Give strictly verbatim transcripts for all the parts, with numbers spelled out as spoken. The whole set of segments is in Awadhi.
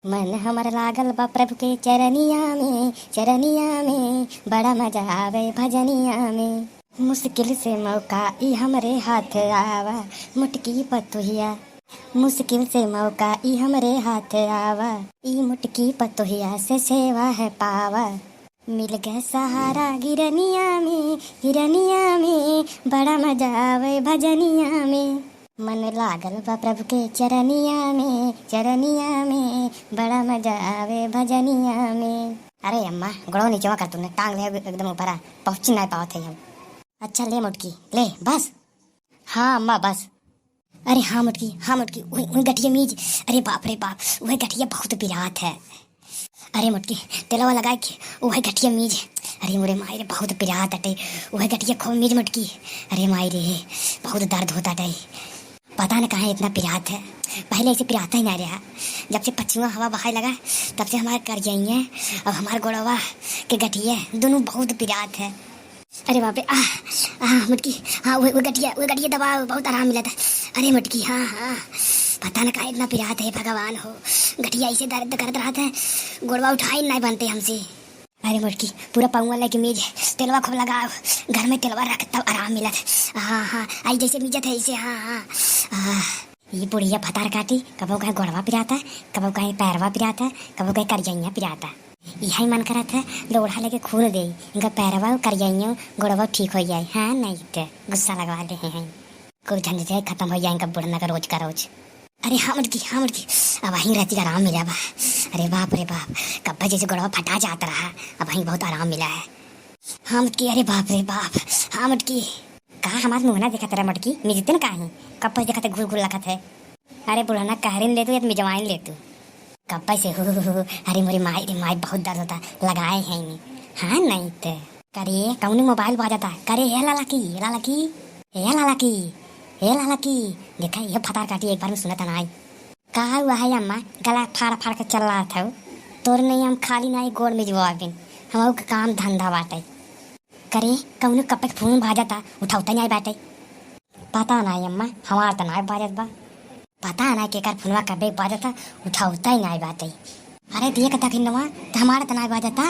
मन हमर लागल बा प्रभु के चरनिया में, चरनिया में, बड़ा मजा आवे भजनिया में। मुश्किल से मौका ई हमरे हाथ आवा, मुटकी पतोहिया। मुश्किल से मौका ई हमरे हाथ आवा, ई मुटकी पतोहिया से सेवा है पावा। मिल गए सहारा गिरनिया में, गिरनिया में, बड़ा मजा आवे भजनिया में। मन लागल बा प्रभु के चरनिया में, चरनिया में, बड़ा मजा आवे भजनिया में। अरे अम्मा, गोड़वा नीचवा कर तूने, टांग ले एकदम ऊपर आ, पहुँची नाहीं पावत है हम। अच्छा ले मोटकी, ले बस। हाँ अम्मा बस। अरे हाँ मोटकी, हाँ मोटकी, वही, वही गठिया मीज। अरे बाप रे बाप, वही गठिया बहुत पिरात है। अरे मोटकी, तेलवा लगा के वही गठिया मीज। अरे मोरे माई रे, बहुत पिरात अटे, वही गठिया खूब मीज मोटकी। अरे माई रे, बहुत दर्द होत अटे। पता न काहे इतना पिरात है, पहले ऐसे पिराता ही ना रहा। जब से पछुआ हवा बहाए लगा, तब से हमार करिया, अब हमार गोड़वा के गठिया दोनों बहुत पिरात है। अरे बाप रे, आह, आह, मोटकी, हाँ, वो, वो गठिया, वो गठिया दबाओ, बहुत आराम मिलत है। अरे मोटकी, हाँ, हाँ, पता न काहे इतना पिरात है, भगवान हो, गठिया ऐसे दर्द करत रहत है, गोड़वा उठाई नाहीं बनते हमसे। अरे मोटकी, पूरा पौवा लेके मीज, तेलवा खूब लगाओ, घर में तेलवा रख तब आराम मिलत है। हाँ, हाँ, आई जैसे मीजत है ऐसे, हाँ, हाँ, आह। ई बुढ़िया भतार काटी, कबो कहे गोड़वा पिराता, कबो कहे पैरवा पिराता, कबो कहे करियइया पिराता। इहइ मन करत है, लोढ़ा लेके खून देई, इनका पैरवा, करियइया, गोड़वा ठीक होइ जाए। हाँ, नाहीं त गुस्सा लगवा लेहे हैं। खूब झंझट खतम होइ जाए इनका बुढ़ना का रोज का रोज। अरे हाँ मोटकी, हाँ मोटकी, अबहीं रतिक आराम मिला बा। अरे बाप रे बाप, कब्बे जैसे गोड़वा फटा जात रहा, अबहीं बहुत आराम मिला है। हाँ मोटकी, अरे बाप रे बाप, हाँ मोटकी। का हमार मुँह ना देखत रहा मोटकी, मिजते न काहीं, कब्बे देखत है घूर घूर लगत है। अरे बुढ़ना कहरिन ले तू या त मिजवाइन ले तू। कब्बे से हु, हु, हु, हु, अरे मोरी माई रे माई, बहुत दर्द होता, लगाए हैं इन्हें। हाँ नाहीं त। करे कौनी मोबाइल बाजता, करे हे लाला की, लाला की, हे लाला की, हे लाला की। देखा ये भतार काटी एक बार में सुनत नाहीं। का हुआ है अम्मा, गला फाड़ फाड़ के चल रहा था। तोर नहीं हम खाली नाहीं गोड़ मिजवाबिन, हमहू के काम धंधा बाटे। करे कौनो कब्बे फोन बाजता, उठावता नाहीं बाटे। पता नाहीं अम्मा, हमार त नाहीं बाजत बा। पता नाहीं केकर फोनवा कब्बे बाजता, उठावता ही नाहीं बाटे। अरे देख दखिनवा, त हमार त नाहीं बाजता।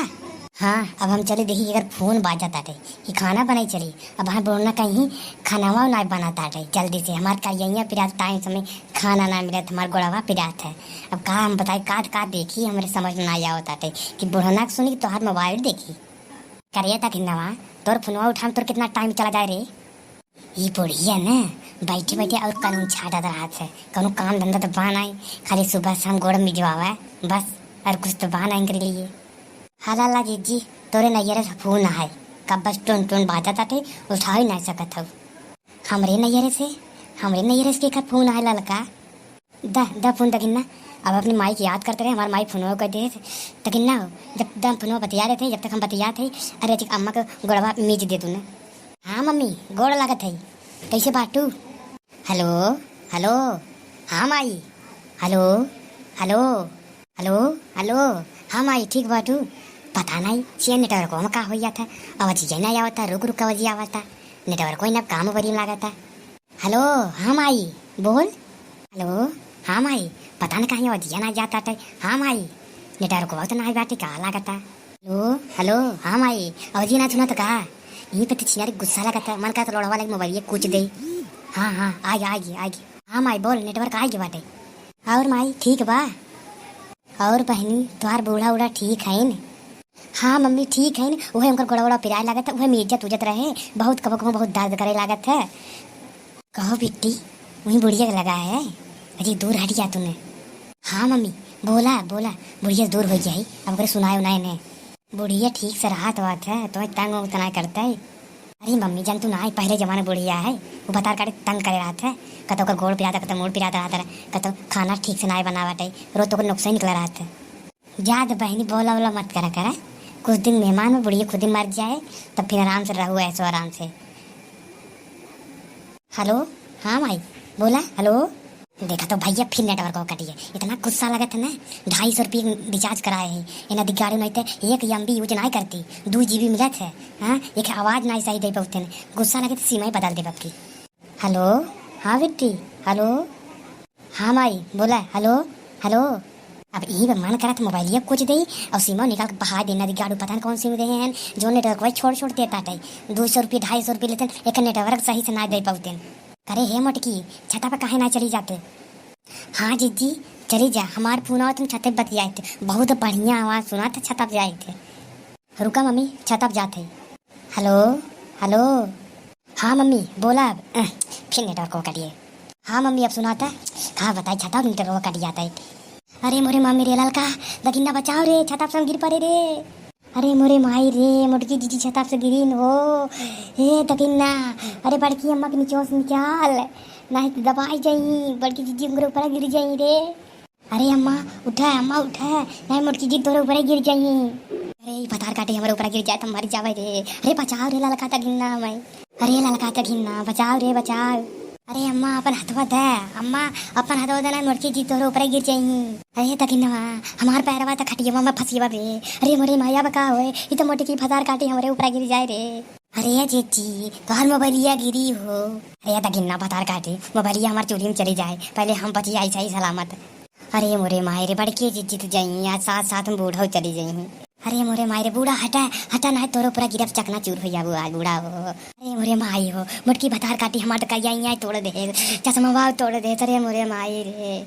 हाँ, अब हम चली देखी केकर फोन बाजत आटे, कि खाना बनाई चली। अब हम बोलना कहीं खानावा नाहीं बनत आटे, जल्दी से हमार करियइया पिरात, टाइम समय खाना नाहीं मिलत, हमार गोड़वा पिरात है। अब का हम बताई, का का देखी, हमरे समझ में नाहीं आवत आटे कि बुढ़ना के सुनी कि तोहार मोबाइल देखी। करिया दखिनवा, तोर फोनवा उठाम तोर कितना टाइम चला जाए रे। ई बुढ़िया न बैठे बैठे और कानून छाटत रहत है, कौनो काम धंधा त बा नाहीं, खाली सुबह शाम गोड़ मिजवावे बस, और कुछ त बा नाहीं करे लिए। हाँ लाला जीजी, तोरे नैहरे से फोन है, कब बस टुन टुन बाजत आटे, उठाई नाहीं सकत हऊ। हमरे नैहरे से, हमरे नैहरे से केकर फोन है ललका? द, द फोन दखिन्ना। अब अपनी माई के याद करते रहे, हमार माई फोनवा कर दे। दखिन्ना हो, जब द फोनवा बतिया लेते, जब तक हम बतियात है, अरे जी अम्मा के गोड़वा मीज दे तूने। हाँ मम्मी, गोड़ लागत है, कैसे बाटू? हेलो, हेलो, हाँ माई, हेलो, हेलो, हेलो, हेलो, हाँ माई, ठीक बाटू? पता नाहीं, से नेटवर्क में का हो जाता, आवाज ये नाहीं आवता, रुक रुक आवाज आवता, नेटवर्क कोई ना काम बरी लागता। हेलो, हाँ माई, बोल। हेलो, हाँ माई, पता न काहे अवधिया ना जात बाटे। हाँ माई, नेटवर्क बहुत ना बाटे का लागता। हेलो, हेलो, हाँ माई, अवधिया ना सुनत का? यहीं पे तो छिनारी गुस्सा लागता, मन का तो लोढ़वा लगे मोबाइल ये कुछ दे। हाँ, हाँ, आ गया, आ गया, आ गया। हाँ माई, बोल, नेटवर्क आ गया बाटे। और माई, ठीक बा? और बहनी, तोहार बूढ़ा उढ़ा ठीक हईन? हाँ मम्मी, ठीक हईन। उहे उनकर गोड़ा उड़ा पिराए लागत है, उहे में इज्जत उज्जत रहे, बहुत कबो कबो बहुत दर्द करे लागत है। कहो बिट्टी, वहीं बुढ़िया के लगा है, अजी दूर हट जा तूने। हाँ मम्मी, बोला बोला, बुढ़िया दूर हो जाई, अब ओकरे सुनाए उनाए ने। बुढ़िया ठीक से रहत बात है, तो तंग उतना करते है। अरे मम्मी जान, तू ना आई, पहले जमाने बुढ़िया है, वो बतार काटे तंग करे रहत है, कतो का गोड़ पिराता, कतो मूड़ पिराता रहत है, कतो खाना ठीक से ना बनावत है, रोज तो नुक्सा ही निकला रहत है। जा दे बहनी, बोला बोला मत करा करा, कुछ दिन मेहमान में बुढ़िया खुद ही मर जाए, तब फिर आराम से रहू ऐसो आराम से। हेलो, हाँ माई, बोला, हेलो। देखा तो भैया, फिर नेटवर्क कटिए, इतना गुस्सा लगत है ना। ढाई सौ रुपये रिचार्ज कराए है, इन्हें दिगाड़ू नहीं थे, एक एम बी यूज नहीं करती, दो जी बी मिलत है। हाँ, एक आवाज नहीं सही दे पाते हैं, गुस्सा लगे तो सीमा ही बदल दे बाप की। हेलो, हाँ बिट्टी, हेलो, हाँ माई, बोला, हेलो, हेलो। अब इही पे मन करत मोबाइलिया कुछ देई और सिमवा निकाल के बहा देई नदी गाड़ू, पता न कौन सिम देहे हैं, जो नेटवर्क वही छोड़ छोड़ देता है। दो सौ रुपये, ढाई सौ रुपये लेते हैं, एक नेटवर्क सही से ना दे पाउते हैं। करे हे मोटकी, छता पे काहे ना चली जाते? हाँ जीजी, चली जा, हमार फोन आओ, तुम छते बतियाए थे, बहुत बढ़िया आवाज सुना था छता पे जाए थे। रुका मम्मी, छता पे जात है। हेलो, हेलो। हाँ मम्मी, बोला अब। अह, फिर नेटवर्क वो कटिए। हाँ मम्मी, अब सुनाता। का बताई, छता पे नेटवर्क वो कट जाता है। अरे मोरे मामी रे ललका, दगिन्ना बचाओ रे, छता पे से हम गिर पड़े रे। अरे मोरे माई रे, मोटकी जीजी छता पे से गिरी न हो। हे दगिन्ना, अरे बड़की अम्मा के निचोस निकाल, नहीं तो दबाई जाई, बड़की जीजी उनके ऊपर गिर जाई रे। अरे अम्मा, उठा, अम्मा, उठा, नहीं मोटकी जी तोरे ऊपर ही गिर जाई। अरे, ई भतार काटी हमरे ऊपर गिर जाए तो मर जावे रे। अरे, बचाओ रे ललका दगिन्ना मैं। अरे, ललका दगिन्ना, बचाओ रे, बचाओ। अरे अम्मा, अपन हथवा दे, अम्मा, अपन हथवा दे, नहीं मोटकी जी तोरे ऊपर ही गिर जाई। अरे दगिन्ना, हमार पैरवा तो खटियवा में फंसियवा रे। अरे मोरे माया बका होए, ई तो मोटकी भतार काटी हमरे ऊपर गिर जाए रे। अरे जीजी, तोहर मोबाइलिया गिरी हो। अरे दगिन्ना भतार काटी, मोबाइलिया हमार चोरी में चली जाए, पहले हम बचियाई सही सलामत। अरे मोरे माई रे, बड़की जीजी तो जाई, आज साथ साथ में बूढ़ा चली जाई। अरे मोरे माई रे, बूढ़ा हटा, हटा, ना तोरो पूरा गिरफ्त चकनाचूर हो जाबू आज बूढ़ा हो। अरे मोरे माई हो, मोटकी भतार काटी हमार तो करिया इयां तोड़ दे, चश्मा बाव तोड़ दे। अरे मोरे माई रे।